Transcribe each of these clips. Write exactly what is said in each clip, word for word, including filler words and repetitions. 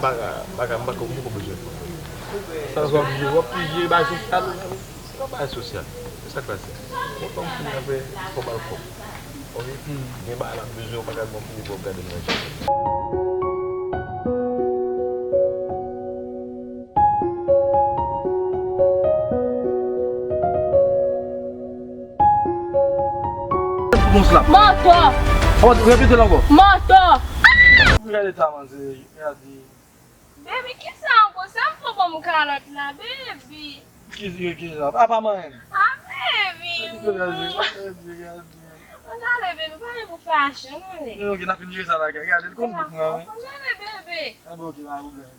Baka, baka, m baka, ou poko bezwen fanm. Sa w ap jere, w ap jere bagay sosyal. Se yon bagay sosyal. Se sa k pase. Yon fanm fini avè fò ba l kòb. Ok? Gen bagay l ap bezwen, ou pa ka bon fini pou w ap gade l nan je. Mantò! Repete l ankò. Mantò! Gade sa, manze. Gade. Baby, kisa ankò? Sa m pran ban m kalòt la, baby. Ki, ki, kisa? Apa manyen? Ah, baby. Gade, gade, gade. Ann ale, baby, pa gen pou fache, ann ale. Ok, n ap fin jere sa lakay. Gade, l konn bout mwen, wi. Ann ale, baby. Ah, bon, ok, pa pwoblèm.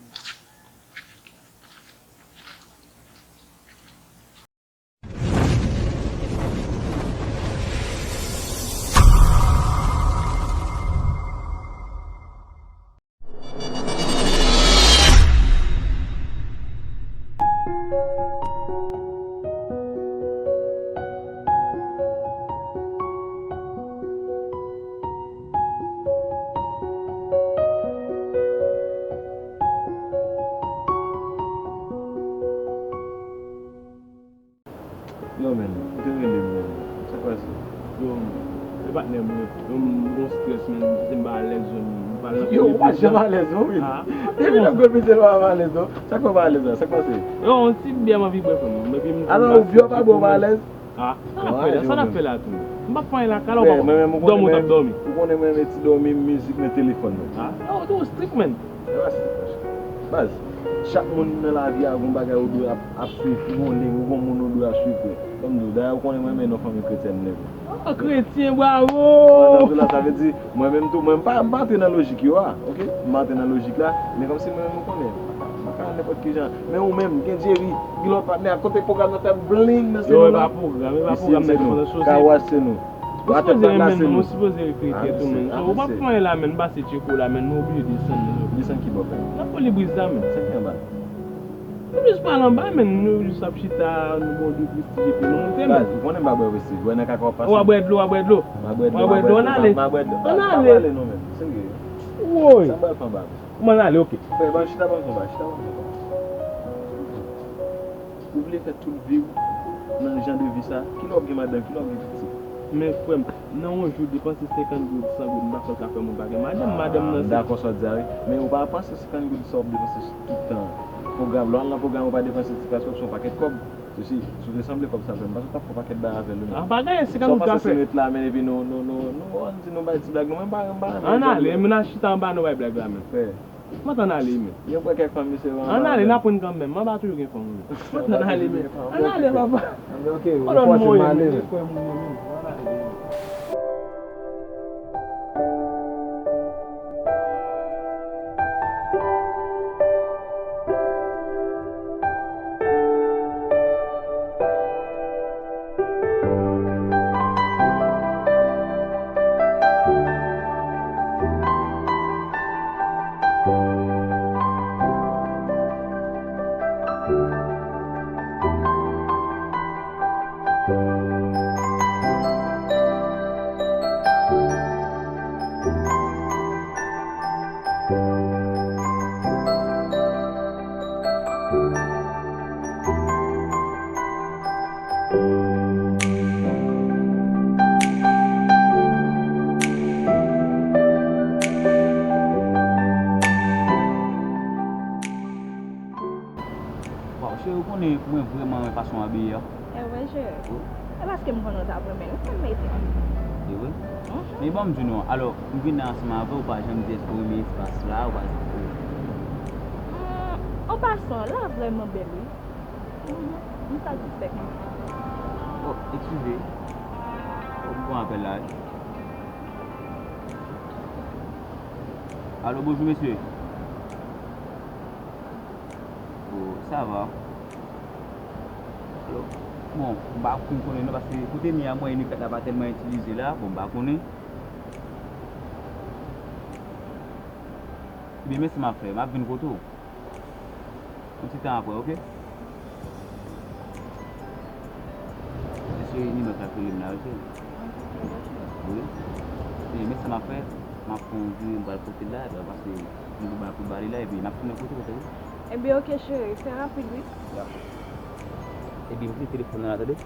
Yo, men, ou te rele m, men. Sa k pase? Yo, e patnè m, yo, m gon strès, men, m santi m pa alèz, yo, m pa nan... Yo, ou pa janm alèz, non, men. Ah. Depi lè m konn misye, pa alèz, non. Sa k fè w pa alèz la? Sa k pase? Yo, yon ti byè m anvi bwè, frè m. Epi m... Alò, ou byè pa bwè, ou pa alèz? Ah, sa n ap fè la? Sa n ap fè la tou? M p ap fè anyen lakay la, ou pa dòmi, ou t ap dòmi. Ou konnen mwen renmen ti dòmi, mizik, men telefòn, men. Ah, yo, ou tou strik, men. Baz, chak moun nan lavi a gon bagay ou dwe ap, ap swiv, ou gon liy, ou gon moun ou dwe ap swiv vre. Ban m di w, dayè ou konnen mwen menm yon fanmi kretyèn nèt. Ah, kretyen, bravo! Sa vle di, mwen menm tou, mwen m pa, m pa antre nan lojik yo a, ok? M pa antre nan lojik la, men kòmsi mwen menm ou konnen, m pa ka, m pa ka nenpòt ki jan. Men ou menm, gen Jerry, gen lòt patnè, kote pwogram nan t ap bling nan se nou la. Yo, e pa pwogram, e pa pwogram nan ki fè nou soze. Kawas se nou. Ou sipoze renmen nou, ou sipoze respekte tou, men. So, ou p ap fè anyen la, men, nou pase tcheko la, men, nou oblije desann, men. Desann ki bò, frè? Nan Folibriz la, men. Sa ki anba? Nou jis pral anba, men, nou jis ap chita, nou bon de prestij epi nou monte, men. Baz, ou konnen m pa bwè prestij, bwè nan kaka w ap pase. Ou a bwè dlo, ou a bwè dlo. M a bwè dlo, m a bwè dlo, ann ale. M a bwè dlo. Ann ale. M a pale non, men. Serye. Woy. Sa m pral fè anba? Ou ann ale, ok. Frè, ban chita ban m konba, chita ban m konba. Ou vle fè tout vi w nan jan de vi sa, kilè w ap gen madanm, kilè w ap gen pitit? Men frè m, nan yon jou depanse senkant goud, san goud, m pa kwè l ka fè moun pa gen madanm. Ah, madanm nan m se dakò sa w di a wi, men ou pa panse senkant goud sa w ap depanse tout tan an. Pwogram, lè w al nan pwogram ou pa depanse ti kras kòb, se yon pakèt kòb. Sesi, si w te sanble kòb sa fè, m panse w t ap fè yon pakèt bagay avè l wi menm. Ah, pa gen senkant goud ka fè. Sa w panse si nou ret la menm epi nou, nou, nou, nou, nou, ann di nou bay ti blag nou menm pa, pa, ann ale, men n a chita anba nou bay blag la menm. Frè. Mwen t ann ale, men. Gen pwen kèk fanm misye van. Ann ale, n ap win kanmenm. Anba toujou gen fanm, men. Mwen t ann ale, men. Ann ale, papa. Ok, ou fòse m ale, men. Ann ale, men. Waw, cheri, ou konnen mwen vrèman renmen fason w abiye a. E vre, cheri. Wi. E paske m konnen w t ap renmen l, fè m mete. E vre? Mhm. Men ban m di w non, alò, m vin la ansanm avè w, ou pa janm di èske w renmen espas la, ou pa di. Hmm, an pasan, la vrèman bèl, wi. Mhm. M satisfè konsa. Oh, eskize. Oh, m pran apèl la, wi. Alo, bonjou, mesye. Oh, sa va. Alò, bon, m pa fin konnen non, paske kote m ye a, mwayen kat la pa tèlman itilize la, bon, m pa konnen. Ebyen, men sa m ap fè, m ap vin kote w. Yon ti tan apre, oke? Mesye, ni mwen k ap rele m la, oke? Wi. Ebyen, men sa m ap fè, m ap fè yon vire, m pral kote l la, epi apre se M di ba pou ba li la, epi n ap tounen kote kote wi. Ebyen, oke, cheri, fè rapid, wi. Ebyen, m kite telefòn nan la, tande?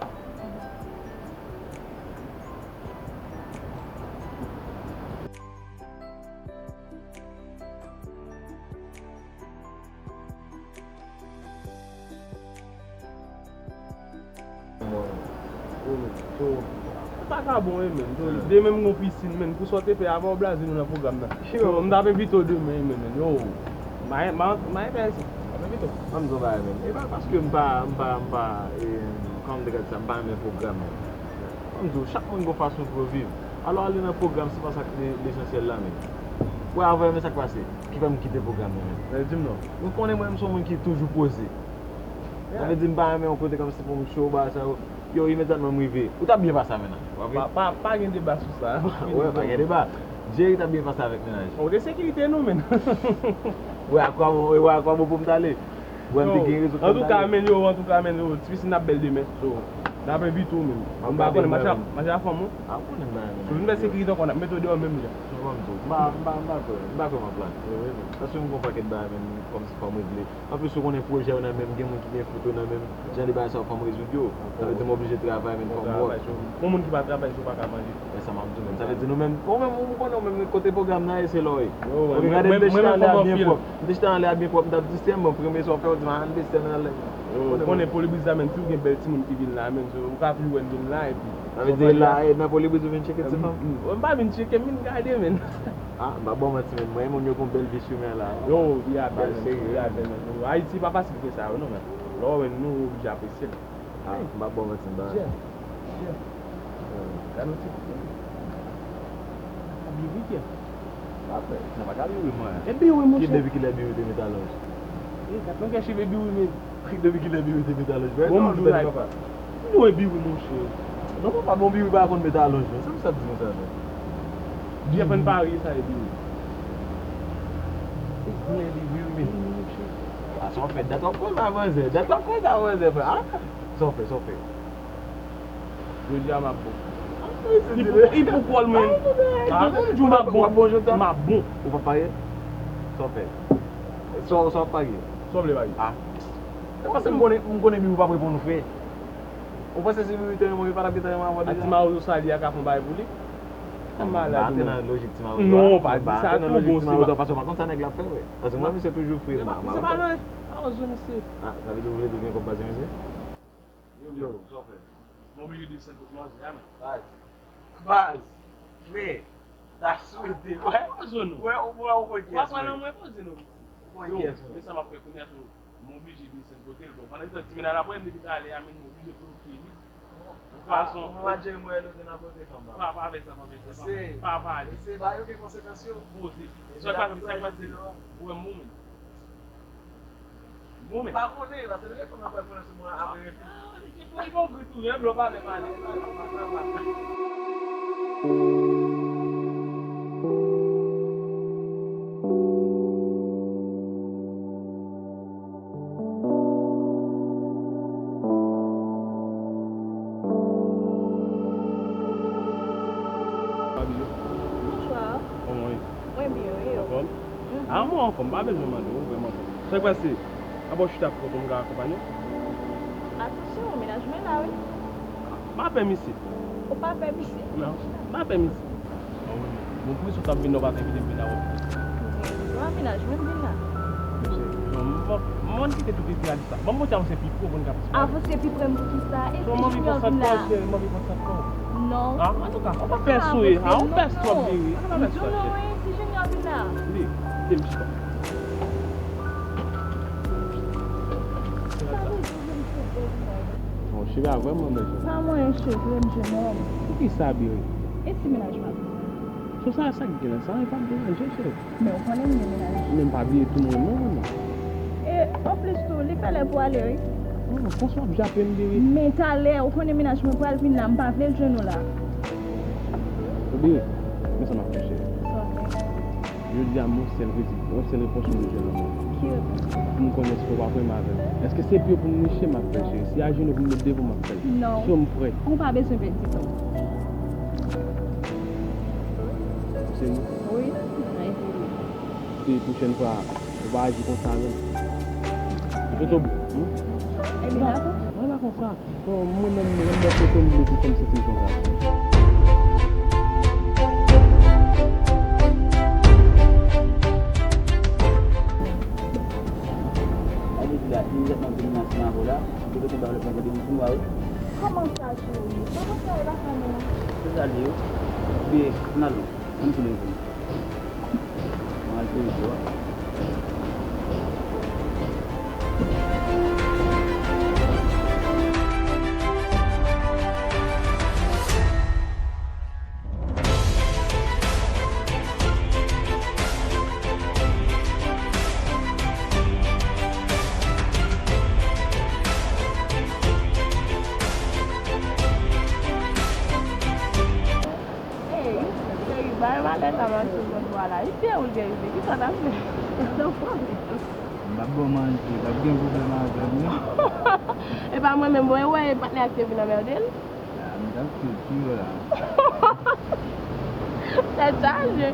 Sa ka bon wi, men. Demen m gon pisin, men. Pou sa w te fè avan w blaze nou nan pwogram nan. M t ap envite w demen wi, men. Yo, m pa, m pa, m pa enterese. M ap envite w. Ban m di w bagay, men. E pa paske m pa, m pa, m pa, e, kòman m te ka di sa, m pa renmen pwogram nan. Ban m di w, chak moun gon fason pou yo viv. Alò, ale nan pwogram, se pa sa k le-, lesansyèl la, men. Wè, avè, men sa k pase. Ki fè m kite pwogram nan, men. Di m non. Ou konnen mwen, m se yon moun ki toujou poze. Sa vle di m pa renmen yon kote kòmsi pou m cho, bagay sa yo. Yo, imedyatman m rive. Ou t ap byen pase avè mennaj ou, pa vre? Pa, pa, pa gen deba sou sa. Wè, pa gen deba. Jerry t ap byen pase avèk mennaj. Ou de sekirite nou, men. Wè, a kwa bon, wè, a kwa bon pou m t ale. Wè, m te gen rezon pou m t ale. Antouka, men, yo, antouka, men, yo, ti pisin ap bèl demen. So, n ap envite w, men. M pa konnen, mache a, mache a fanm ou? A, ou konnen m pa renmen. So, vin fè sekirite ankò, n ap mete w deyò menm jan. Non, ban m di w, m pa, m pa, m pa kwè, m pa kwè m ap la. Paske m gon pakèt bagay, men, kòmsi fò m regle. Anplis, ou konnen pwojè yo nan men m, gen moun ki gen foto nan men m, jan de bagay sa yo fò m rezoud yo. Sa vle di m oblije travay, men fò m wòk. Yon moun ki pa travay, si w pa ka manje. E sa m ap di w menm. Sa vle di nou menm, ou menm, ou konnen ou menm kote pwogram nan ye, se la w ye. Paske gade m te chita anlè a byen pwòp. M te chita anlè a byen pwòp, m t ap distrè m, bon, premye sa w fè, w di m al vestè nan lè. Ou konnen Polibriz la, menm, si w gen bèl timoun ki vin la, menm, ou ka vle wè l vin la, epi. Sa vle di la, e nan Polibriz ou vin tcheke ti fanm? M pa vin tcheke, m vin gade, menm. Ah, m pa ba w manti, men mwen, moun yo gon bèl vi sou men la. Yo, li a bèl, men, li a bèl, men. Ayiti pa fasil ke sa yo, non, men. Lè w wè nou, ou oblije apresye l. Ah, m pa ba w manti, m pa. Gade yon ti kote. A biwi, kè. Pa pè, sa pa ka biwi, mwen. E biwi, monchè. Depi kilè biwi te met alonj? E, gade yon kè cheve biwi, men. Depi kilè biwi te met alonj? Bon, m di w la, papa. M di w e biwi, monchè. Non, papa, bon, biwi pa konn met alonj, men. Se pou sa di konsa, men. Byen fè n pare, sa e biwi. E koulè biwi, men. A, sa w fè, dat w ap koze a manzè. Dat w ap koze a manzè, frè. A, sa w fè, sa w fè. Jodi a, m ap bon. Li pou, li pou kò l, men. A, m di w m ap bon. M ap bon. Ou pa pare? Sa w fè? Sa w, sa w ap pare? Sa w vle pare? A. E paske m konnen, m konnen biwi p ap reponn ou, frè. Ou panse si Biwi te renmen w, li pa t ap gentan renmen avè w deja? Ak ti mawozo sa li a ka fè yon bagay pou li? Sa malad ou menm. Pa antre nan lojik ti mawozo a. Non, pa di sa tou, bon, se pa. Paske w pa konn sa nèg la ap fè, wi. Paske mwen, misye toujou fre, m pa konn. Misye pa nan mawozo, misye. A, sa vle di ou vle di w gen kòb pase misye? Yo, yo, sa w fè? Mwen oblije desann pou manje a, men. Baz. Baz. Men. Ta swete, wè. Poze nou. Wè, ou wè, ou konn kiyès mwen. W ap pale anmwe, poze nou. Ou konn kiyès mwen. Men sa m ap fè kounye a tou. M oblije desann kote l. Bon, pandan se tan, ti mennaj la pran m depi talè a, men m oblije bloke li. Yon fason. Mwen pa Jerry, mwen, nou te nan kote fanm nan. Pa, pa avè sa, pa avè sa, pa, pa pale. Se, se ba yo gen konsekans yo. Poze. Sa k pase, sa k pase? Ou wè m bon, men. Bon, men. Pa konnen, paske telefòn nan pral konnen sou mwen apre. Ah, li gen pwogram gri tou, men, blo pale, pale, pale, pale, pale. Bonswa. Kòman w ye? Mwen byen, e ou? Anfòm? Mhm. A, mwen anfòm, m pa bezwen mande w, ou vrèman anfòm. Sa k pase? Apa w chita pou kont ou, m ka akonpanye w? Atansyon, mennaj mwen la, wi. M pa pè misye. Ou pa pè misye? Non, m pa pè misye. Bon, pou misye w t ap vin la, ou pa t envite m vin avè w. Mwen, mennaj mwen vin la. Mesye, non, m, m, m kite tout ide a di sa. Ban m montre avanse pi pre pou n ka pase pale. Avanse pi pre m pou ki sa? E si Junior vin la? M anvi pran sa k pa w, cheri, m anvi pran sa k pa w. Non. A, antouka, ou pa pès ou ye, a, ou pès twòp, bebe. Ou pa pès twòp, cheri. Si Junior vin la? Vini, vini, m chita. Bon, cheve a vrèman bèl, cheri. Pa mwen, cheve m, jenòm. Poukisa, bebe? E si mennaj mwen? So sa, sa k gen la? Sa, e pa deranje, cheri. Men ou konnen m gen mennaj. Men m pa bliye tou mwen non, mwen. E anplis tou, li fè lè pou ale, wi. Non, non, konsa w ap jape m, bebe. Men talè, ou konnen mennaj mwen pral vin la, m pa vle l jwenn ou la. Bebe, men sa m ap fè, cheri. Sa w fè? Jodi a, m yon sèl rezi-, yon sèl repons mwen bezwen nan men w. Ki repons? Pou m konnen èske w ap renmen avè m. Èske se pye pou m niche m ap fè l, cheri? Si ajenou pou m met devan m ap fè l. Non. So m prè. Ou pa bezwen pèdi tan. Ou serye? Wi, mwen serye. Pwochèn fwa, ou pa aji konsa, non. Ou sot, hmm? Mwen pa konsa. Bon, mwen menm, mwen menm, mwen kote m vle pou fè m santi m konsa. Sa vle di la, imedyatman m vin nan sima vo la, m te kote ba lòt nèg la depi m fin wè w. Kòman sa, cheri? Kòman sa, e pa sa, non? Se sa l ye, wi. Byen, ann al, ann koule pou nou. Mwen al fè repo a. Ey, cheri, bay malèt la mache bò dwat la. Li pye ou l derive, kisa n ap fè? M ap ba w manje, w ap gen pwoblèm avè m, wi. E pa mwen menm, mwen wè e patnè a ki te vin anmède l. A, m t ap fè l pi yo la. Tèt chaje.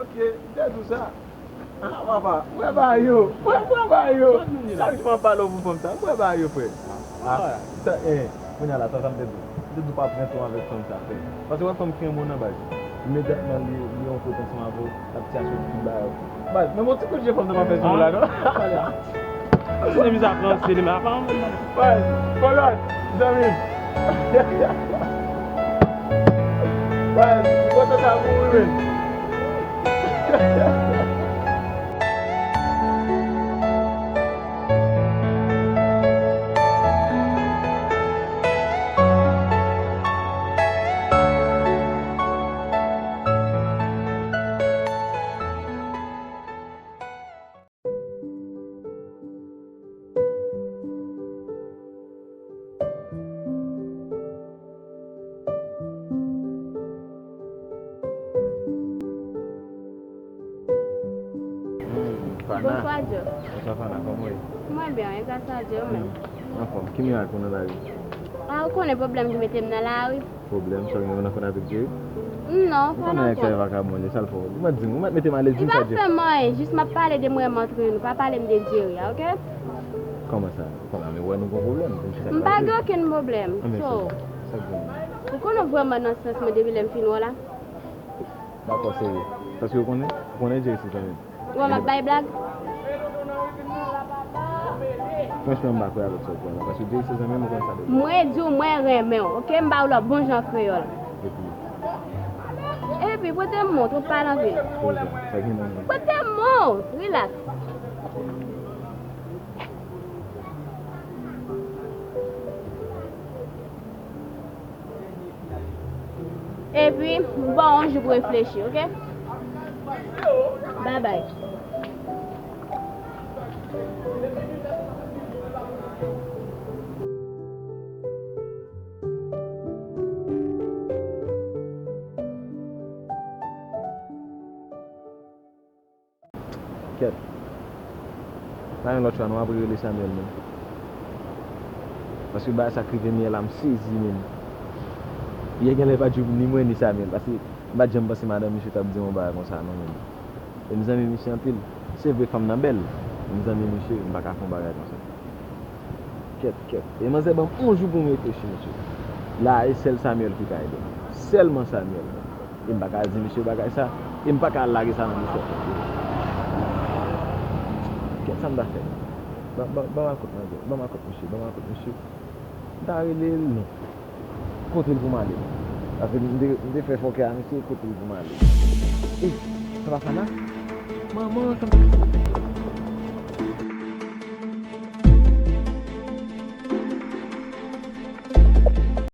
Ok, m te di w sa. Ah, papa, m wè bagay yo. M wè, m wè bagay yo. Chak jou m ap pale w pou fanm sa. M wè bagay yo, frè. Ah, sa, eh, kounye a la, sa, sa m te di w. M te di w pa pran tan avèk fanm sa, frè. Paske w wè fanm ki renmen w nan baz. Imedyatman li, li yon kote ansanm avè w, l ap ti aswè ti bagay. Baz, men bon ti kout je fanm nan pa fè sou ou la, non? Sinema sa pran, sinema pa. Baz, kolòn, zanmi m. Baz, kontan sa pou ou, men. Hmm, Fana. Bonswa, Joe. Bonswa, Fana. Kòman w ye? Mwen byen, e gras a Dye, ou menm? Hmm. Anfòm. Ki mirak ou nan lavi? A, ou konnen pwoblèm ki mete m nan lari. Pwoblèm, sa w gen yon afè avèk Jerry? Non, pa nan kò. Ou konnen nèg sa e vakabon, li, sa l fè w? Ou mèt di m, ou mèt mete m alèz, di m sa Jerry. Li pa fè m anyen, jis m ap pale de mwen menm antre nou, pa pale m de Jerry a, oke? Kòman sa? Kòman, men wè nou gon pwoblèm, di m kisa ki pase. M pa gen okenn pwoblèm. Anben, so, sa k gen? Ou konnen w vrèman nan sans mwen depi lè m fin wè w la. Dakò, serye. Paske ou konnen, ou konnen Jerry se zanmi m. Ou wè m ap bay blag? Franchman, m pa kwè avèk sa w kwè la, paske Jerry se zanmi m, ou konn sa deja. Mwen di w, mwen renmen w, oke? M ba w love bon jan kreyòl. Epi? Epi, pote m mont, ou pale anpil. Poze, sa gen nan men. Pote m mont, relax. Epi, m ba w yon jou pou reflechi, oke? Babay. Kèt. Pa gen lòt chwa non, apre rele Samuel non. Paske bagay sa k rive m yè la, m sezi menm. Yè genlè pa t jwenn ni mwen ni Samuel, paske m pa t janm panse madanm misye t ap di m yon bagay konsa non menm. E m zanmi misye anpil. Se vre fanm nan bèl, m zanmi misye, m pa ka fè yon bagay konsa. Kèt, kèt. E manzè ban m yon jou pou m reflechi, mesye. La, e sèl Samuel ki ka ede m. Sèlman Samuel. E m pa ka al di misye bagay sa. E m pa ka al lage sa nan misye. Kèt, sa m ta fè? Ban, ban, ban m al kot manzè. Ban m al kot misye. Ban m al kot misye. M ta rele l, non. Kote l pou m ale? Paske m te, m te fè fòkè a misye, kote l pou m ale? E, sa pa Fana? Manman, sa m ta fè?